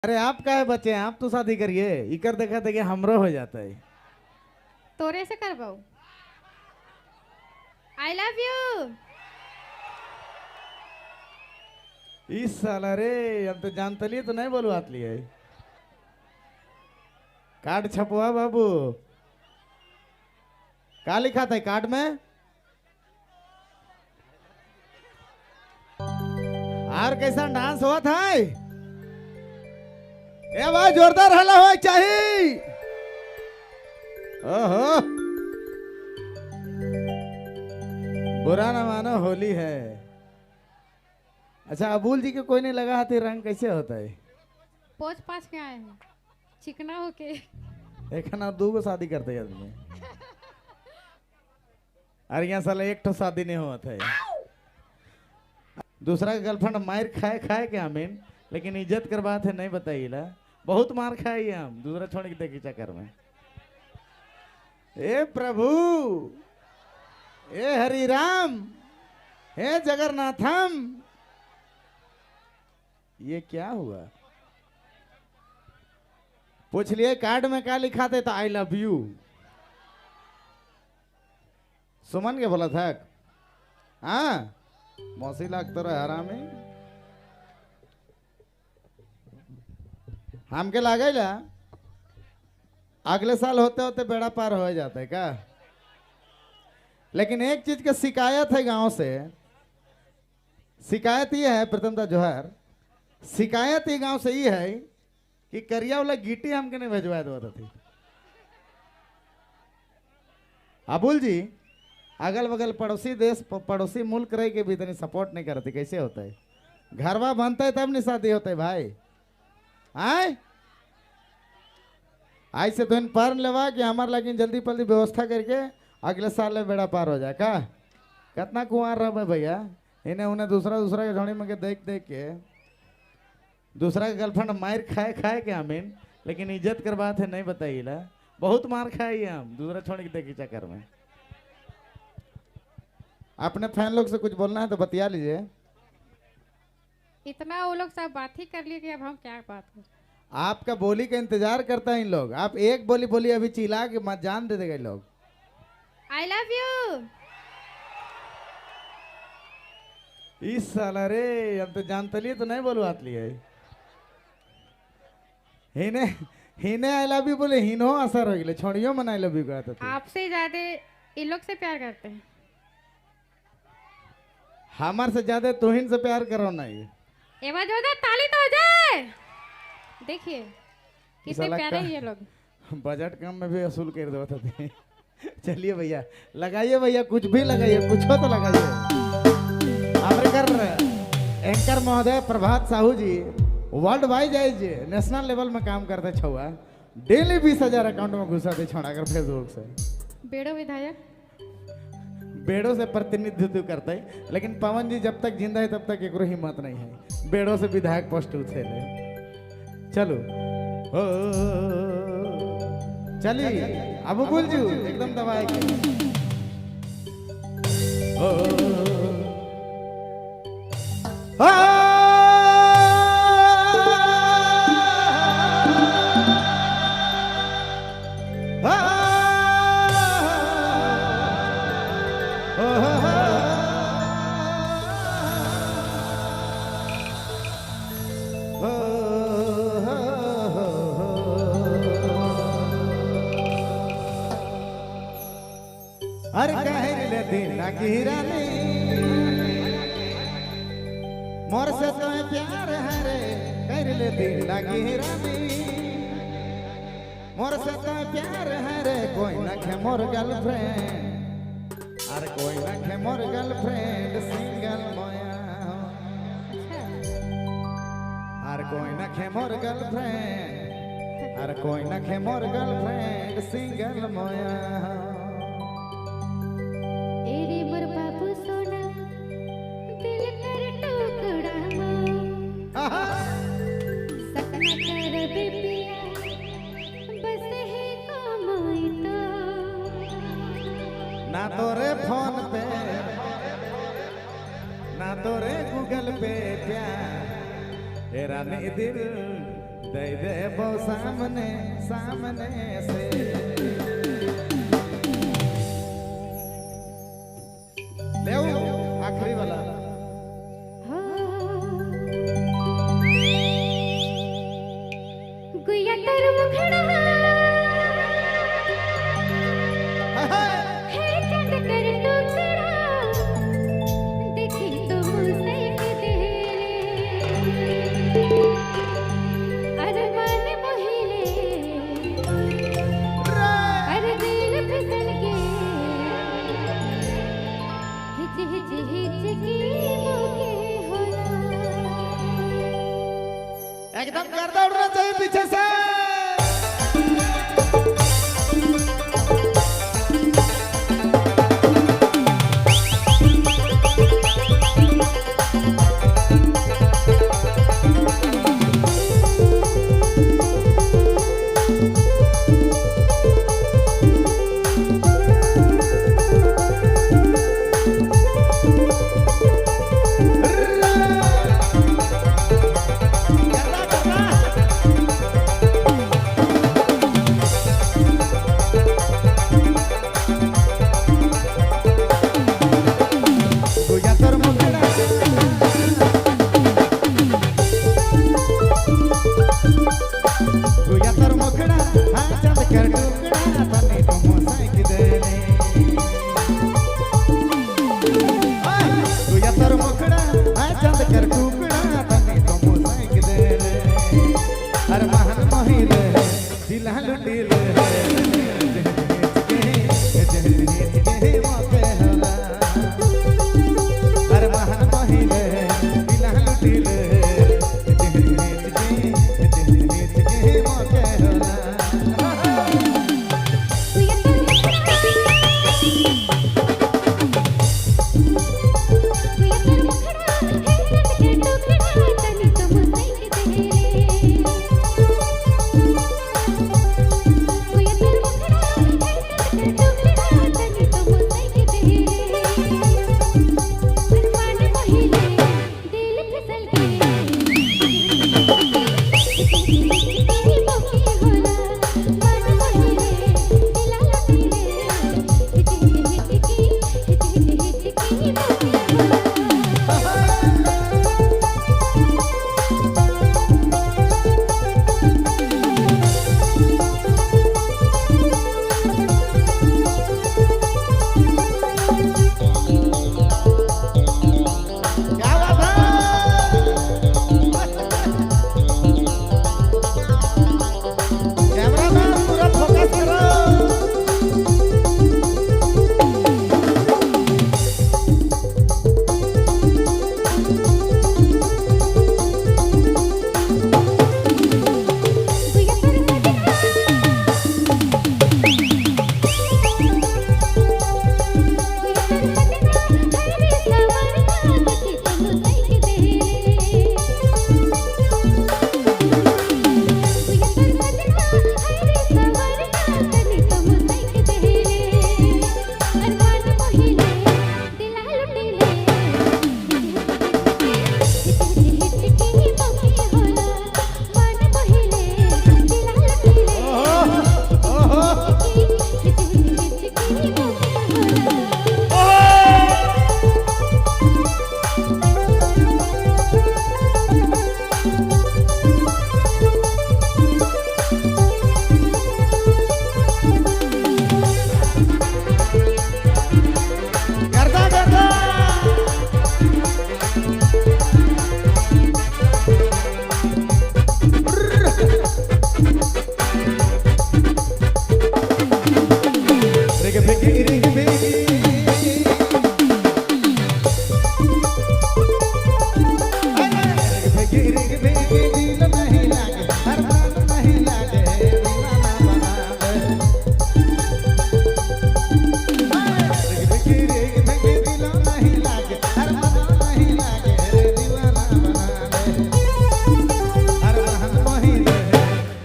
अरे आप काहे बचे, आप तो शादी करिए। इकर देखा देखिए हमरो हो जाता है। तोरे से करबाऊ। I love you. इस साला रे हम तो जानते लिए तो नहीं बोलू आत लिए। कार्ड छपवा बाबू, का लिखा था कार्ड में? और कैसा डांस हुआ था? ए भाई जोरदार हल्ला हो चाहिए। ओहो बुरा ना मानो होली है। अच्छा अबुल जी के कोई नहीं लगा हाथी रंग कैसे होता है? पोच पाछ के आए हैं चिकना होके। एक ना दो को शादी करते हैं आदमी। अरे यहाँ साला एक तो शादी नहीं होता है। दूसरा का गर्लफ्रेंड मार खाए खाए के आमीन, लेकिन इज्जत कर बात है नहीं बताइए। बहुत मार खाए हम दूसरा छोड़ के देखी चक्कर में। ए प्रभु, ए हरि राम, हे जगन्नाथम, ये क्या हुआ? पूछ लिए कार्ड में क्या लिखा थे तो I love you. सुमन के बोला था हाँ मौसी लाग तो हरामी हमके लागेला अगले साल होते होते बेड़ा पार हो जाता है का। लेकिन एक चीज का शिकायत है गांव से, शिकायत ये है प्रथमता जोहर, शिकायत ये गांव से ये है कि करिया वाला गिट्टी हमके नहीं भेजवा दो थी। अबुल जी अगल बगल पड़ोसी देश पड़ोसी मुल्क रह के भी इतनी सपोर्ट नहीं करती, कैसे होता है? घरवा बनता है तब नहीं शादी होता है भाई। आए आई से तो इन पर लेवा कि हमारे लेकिन जल्दी पल्दी व्यवस्था करके अगले साल में बेड़ा पार हो जाए का। कितना कुंवार रह भैया, इन्हें उन्हें दूसरा दूसरा के झोड़ी में के देख देख के दूसरा का गर्लफ्रेंड मार खाए खाए के आमीन, लेकिन इज्जत कर बात है नहीं बताइए। बहुत मार खाए हम दूसरा छोड़ के देखी चक्कर में। अपने फैन लोग से कुछ बोलना है तो बतिया लीजिए। इतना वो लोग सब बात ही कर लिए कि अब हम क्या बात करें। आपका बोली का इंतजार करता है इन लोग। आप एक बोली बोली अभी चिल्ला के मत जान दे देगा लोग। I love you. इस साला रे हम तो जानते लिए तो नहीं बोलू आत लिए। हिने हिने I love you बोले हिनो असर हो गए छोड़ियो मन I love you कहता थी। आपसे ज्यादा इन लोग से प्यार करते हैं। हमार से ज्यादा तुहिन से प्यार करो नहीं। एवा जोरदार ताली तो हो जाए। देखिए कितने प्यारे हैं ये लोग। बजट कम में भी वसूल कर दो थे। चलिए भैया लगाइए भैया, कुछ भी लगाइए, कुछ हो तो लगाइए। हमारे एंकर महोदय प्रभात साहू जी वर्ल्ड वाइज आइज नेशनल लेवल में काम करते छुआ, डेली 20,000 अकाउंट में घुसा दे छोड़ा कर फेसबुक से। बेड़ो विधायक बेड़ों से प्रतिनिधित्व करते है, लेकिन पवन जी जब तक जिंदा है तब तक एक हिम्मत नहीं है बेड़ों से विधायक पोस्ट उठे ले। चलो ओ चलिए अब बोल जी एकदम दबाए के। ओ अरे कहे ले दिल की रानी मोर से तो प्यार है रे, कर ले दिल की रानी मोर से तो प्यार है रे, कोई ना खे मोर गर्लफ्रेंड, अरे कोई ना खे मोर गर्लफ्रेंड सिंगल मोया, अरे कोई ना खे मोर गर्लफ्रेंड, अरे कोई ना खे मोर गर्लफ्रेंड सिंगल मोया। ना तोरे फोन पे ना तोरे गूगल पे प्यार, तेरा नहीं दिल दे दे बो सामने सामने से। ले आखिरी वाला। गुया तर मुखड़ा है चंद कर टुकड़ा, देखी तो मुझसे दे अरमान मोहिले, अरे दिल फिसल के हिच हिच हिच की मोके होला। एकदम गर्दा उड़ना चाहिए पीछे से।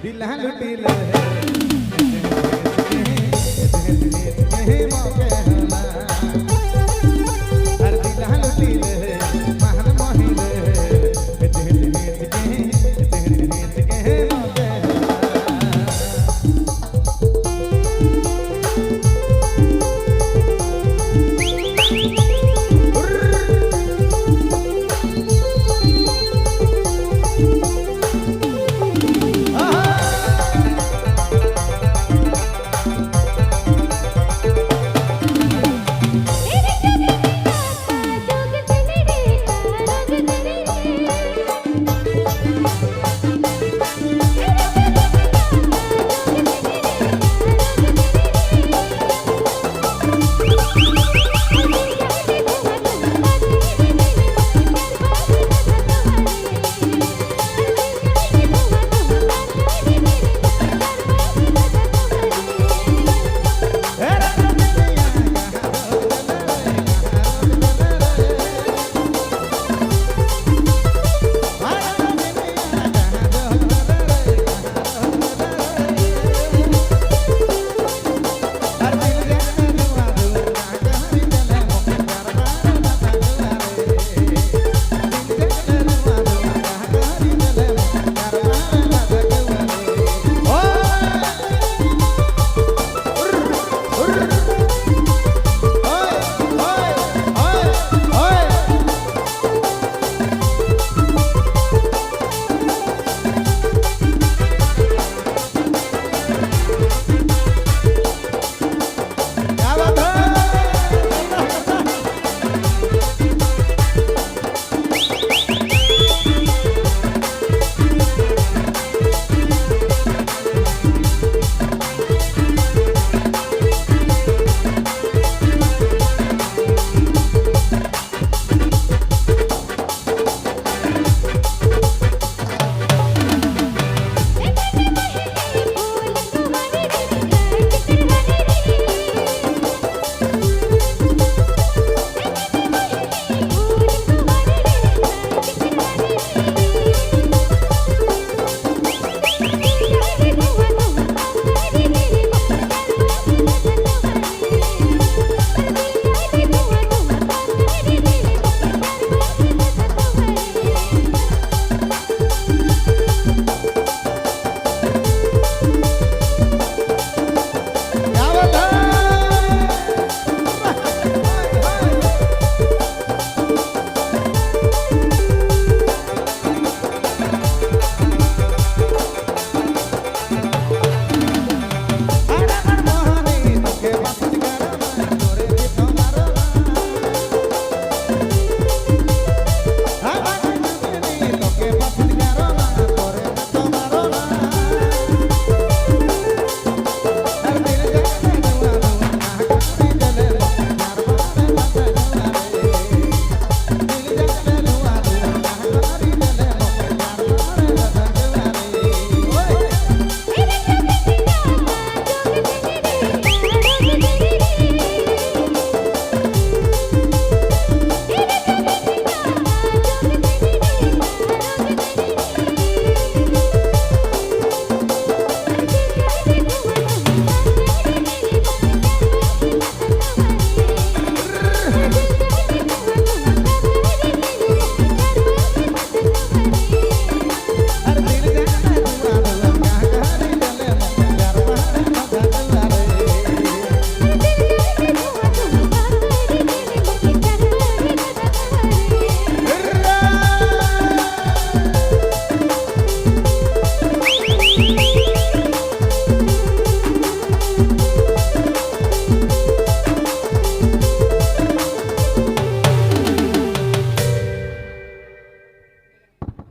दिल लुटिल।